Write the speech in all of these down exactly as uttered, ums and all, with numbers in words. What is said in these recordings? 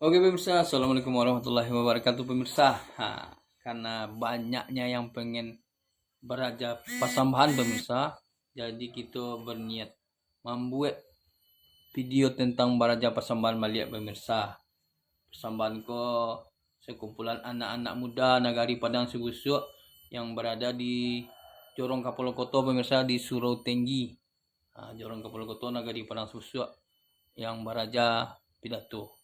Oke pemirsa, assalamualaikum warahmatullahi wabarakatuh pemirsa. Ha, karena banyaknya yang pengen baraja pasambahan pemirsa, jadi kita berniat mambuat video tentang baraja pasambahan baliak pemirsa. Pasambahan ko sekumpulan anak-anak muda Nagari Padang Sibusuak yang berada di Jorong Kapalo Koto pemirsa, di Surau Tinggi. Ha, Jorong Kapalo Koto Nagari Padang Sibusuak yang baraja pidato.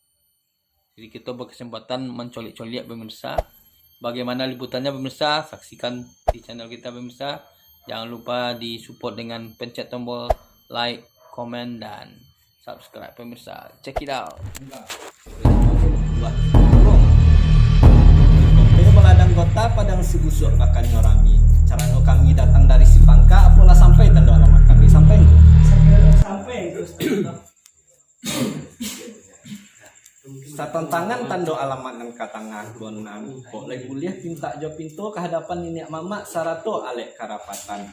Jadi kita berkesempatan mencoliak-coliak pemirsa. Bagaimana liputannya pemirsa? Saksikan di channel kita pemirsa. Jangan lupa di support dengan pencet tombol like, komen, dan subscribe pemirsa. Check it out. Kote Baladang Kota Padang Sibusuak bakannyo rami. Carano kami datang dari Sipangka, apolah sampai tando alamat kami sampai. Sampai, Ustaz. Satantangan tando alamat nan ka tangah ko nan, kok lai buliah pintak jo pinto ka hadapan niniak mamak sarato alek karapatan.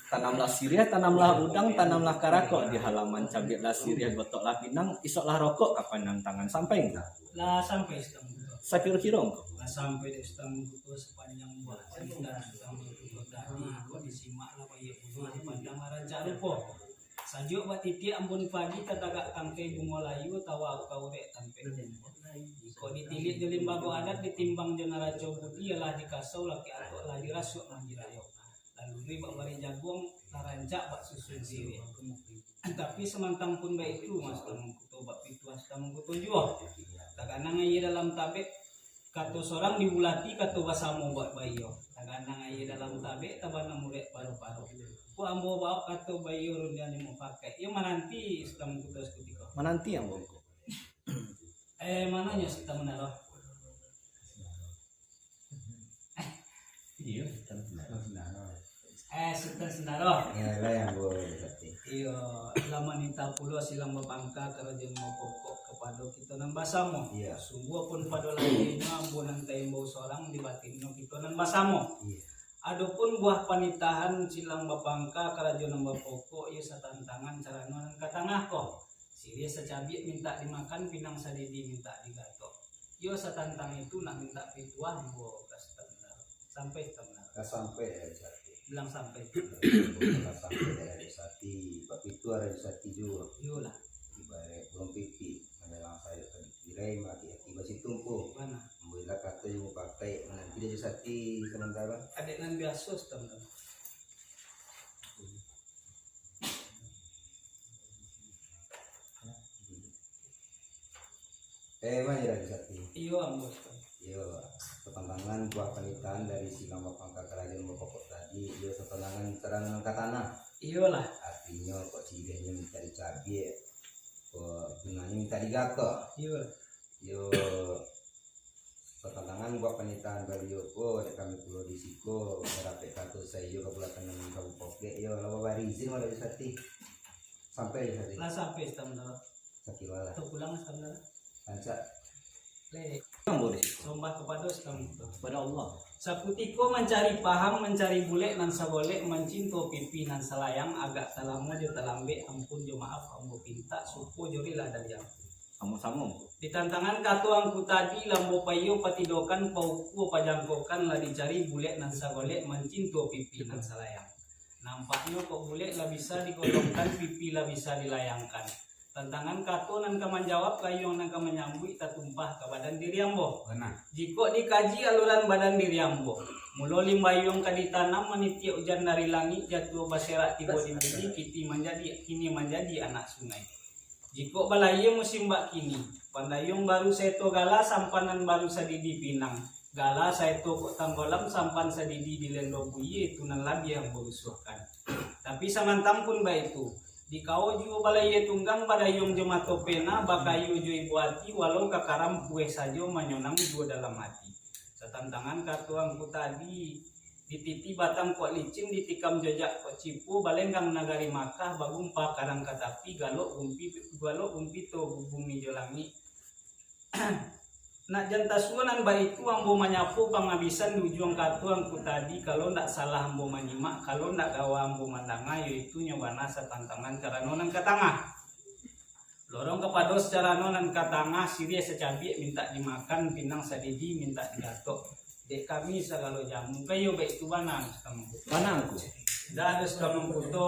Tanamlah siriah, tanamlah udang, tanamlah karakok di halaman, cabiaklah siriah, gotoklah pinang, isoklah rokok ka panantangan. Sampai ndak? Lah sampai, Ustaz Mangkuto. Sakiro-kiro ngko? Lah sampai dek Ustaz Mangkuto, sapanjang buah cerita Ustaz Mangkuto tadi, ko disimaklah baiak pulo, dipandanglah rancak rupo. Sajuak bak titiak ambun pagi, tatagak tangkai bungo layu, tawa ka urek tampek. Kok ditilik jo limbago adat, ditimbang jo naraco budi, alah dikasau lakek atok, alah dirasuak manjirayo. Lalu bak barih jaguang, lah rancak bak susun siriah. Tapi samantang pun baitu, Ustaz Mangkuto bak pituah, Ustaz Mangkuto juo. Taganang aia dalam tabek, kato sorang dibulati, kato basamo bak baiyo. Taganang aia dalam tabek, tabana murek paro-paro. Ko ambo baok kato baiyo rundiang limo pakai. Iyo mananti Ustaz Mangkuto sakutiko. Mananti ambo ko. Eh, manonyo Sutan Mandaro? Iyo, Sutan Mandaro. Eh, Sutan Sendaro. Ya, lah yang boleh, Sutan. Iyo, lah manitah pulo silang bapangka karajo nan bapokok kapado kito nan basamo. Iya. Sungguahpun pado lahianyo ambo nan taimbau sorang, di batinnyo kito nan basamo. Iya. Adopun buah panitahan silang bapangka karajo nan bapokok, iyo satantangan carano nan ka tangah ko. Siriah sacabiak mintak dimakan, pinang sadidi mintak digatok. Iyo satantang itu nak mintak pituah ambo ka Sutan Mandaro. Sampai Sutan Mandaro. Lah sampai dari Sati. Bilang sampai. Lah sampai dari Sati. Bak pituah dari Sati juo. Iyolah. Ibarat burung pipik, madalang sayok ka dikirai, mati ati basitumpu. Bana. Ambo ilah kato jo mupakai, mananti dari Sati samantaro. Adek nan biaso Sutan Mandaro. Eh, mah, Ira Sakti. Iyo, ambo, Ustaz. Iyo, satantangan buah panitahan dari silang bapangka karajo nan bapokok tadi, iyo satantangan carano nan ka tangah. Iyolah. Artinyo, kok siriahnyo mintak dicabiak, kok bungonyo mintak digatok. Iyolah. Iyo, satantangan buah panitahan baliau ko, dek kami pulo di siko, barapek kato saiyo ka bulatan nan ka bapokok, iyo, lah babari izin, Ira Sakti. Sampai, Ira Sakti. Lah sampai, Ustaz Mandaro. Sakiro lah. Atau pulang, Ustaz Mandaro. Rancak. Lek. Ambo di siko. Sombah kapado Ustaz Mandaro. Kapado Allah. Sakutiko mancari paham, mancari bulek nan sagolek, mancinto pipi nan salayang, agak talamo jo talambek, ampun jo maaf ambo pintak, suko jo rila dari ambo. Samo-samo. Di tantangan kato angku tadi, lah ambo paiyo patidokan, paukua pajangkokan, lah dicari bulek nan sagolek, mancinto pipi nan salayang. Nampaknyo kok bulek lah bisa digolongkan, pipi lah bisa dilayangkan. Tantangan kato nan ka manjawab, gayuang nan ka manyambuik, tatumpah ka badan diri ambo. Bana. Jikok dikaji aluran badan diri ambo, mulo limbayuang ka ditanam, manitiak ujan dari langik, jatuah baserak tibo di bumi, kini manjadi, kini manjadi anak sungai. Jikok balayia musim bak kini, pandayuang baru saeto gala, sampan nan baru sadidi pinang. Gala saeto kok tanggolam, sampan sadidi dilendo buya, itu nan labiah ambo rusuahkan. Tapi samantang pun baitu, dikao juo balayia tunggang, badayuang jo mato pena, bakayo jo ibo ati, walau kakaram pueh sajo, manyonang juo dalam ati. Satantangan kato angku tadi, dititi batang kok licin, ditikam jojak kok cipo, balenggang nagari Makkah, bagumpa karang ka tapi, galok gumpi, galok gumpito bumi jo langik. Nak jan tasuo nan baitu, ambo manyapo pangabisan di ujuang kato angku tadi, kalau ndak salah ambo manyimak, kalau ndak gawa ambo mandanga, yo itunyo bana satantangan carano nan ka tangah. Lorong kapado sacarano nan ka tangah, siriah sacabiak mintak dimakan, pinang sadidi mintak digatok. Dek kami sagalo jamu, kayo baitu bana, Sutan Mangkuto. Bana, Angku. Ndak ado, Sutan Mangkuto.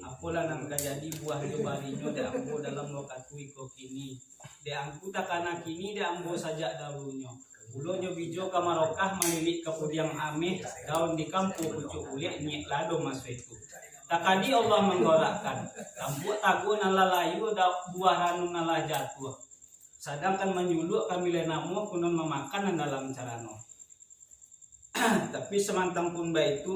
Apolah nan ka jadi buah jo barinyo dek ambo dalam wakatu iko kini. Dek Angku takana kini, dek ambo sajak dahulunyo. Pulo jo bijo ka marokah, malilik ka pudiang ameh, daun di kampuang pucuak bulek, nyek lado maso itu. Takadi Allah manggorakkan, tampuak tago nan lah layu, da-, buah ranun nan lah jatuah. Sadangkan manyuluak kami lai namuah, kunun mamakan nan dalam carano. Tapi samantang pun baitu,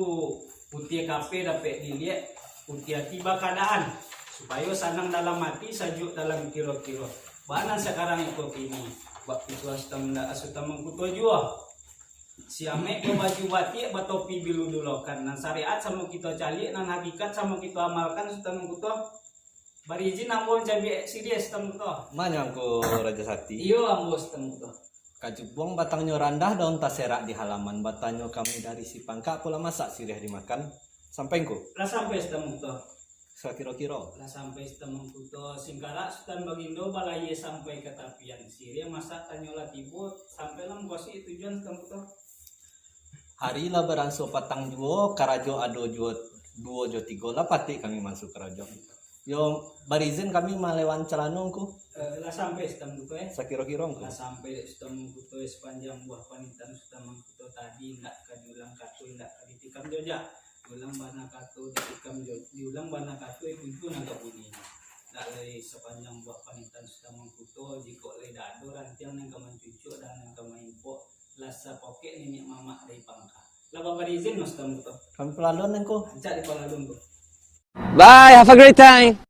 putiah kape dapek diliek, putiah ati bakadaan, supayo sanang dalam ati, sajuak dalam kiro-kiro. Bana sakarang iko kini, bak pituah Sutan, Sutan Mangkuto juo. Si amek babaju batiak, batopi bilu dulokan, nan syariat samo kito caliak, nan hakikat samo kito amalkan, Sutan Mangkuto. Barizin ambo mancabiak siriah, Sutan Mangkuto. Manyo Angku Rajo Sati? Iyo, ambo, Sutan Mangkuto. Kajubuang batangnyo randah, daun taserak di halaman. Batanyo kami dari si pangka, apolah masak siriah dimakan. Sampai, Angku? Lah sampai, Sutan Mangkuto. Sakiro-kiro? Lah sampai, Sutan Mangkuto. Singkarak Sutan Bagindo balayia sampai ka tapian. Siriah masak tanyo lah tibo, sampai lah mukasuik tujuan, Sutan Mangkuto. Hari lah baransua patang juo, karajo ado juo, duo jo tigo, lah patik kami mansu karajo. Yo, barizin kami malewan carano, Angku. Eh, lah sampai, Sutan Mangkuto, eh? Sakiro-kiro, Angku. Lah sampai, Sutan Mangkuto, eh, sapanjang buah panitahan Sutan Mangkuto tadi, indak ka diulang kato, indak ka ditikam jo jak. Diulang bana kato, ditikam jo, diulang bana kato, eh, tujuah nan ka bunyi. Indak lai sapanjang buah panitahan Sutan Mangkuto, jikok lai indak ado rantiang nan ka mancucuak dan nan ka maimpok, lah sapokek niniak mamak dari pangka. Lah baparizin, Sutan Mangkuto. Kami palalun, Angku. Rancak dipalalun, Angku. Bye, have a great time.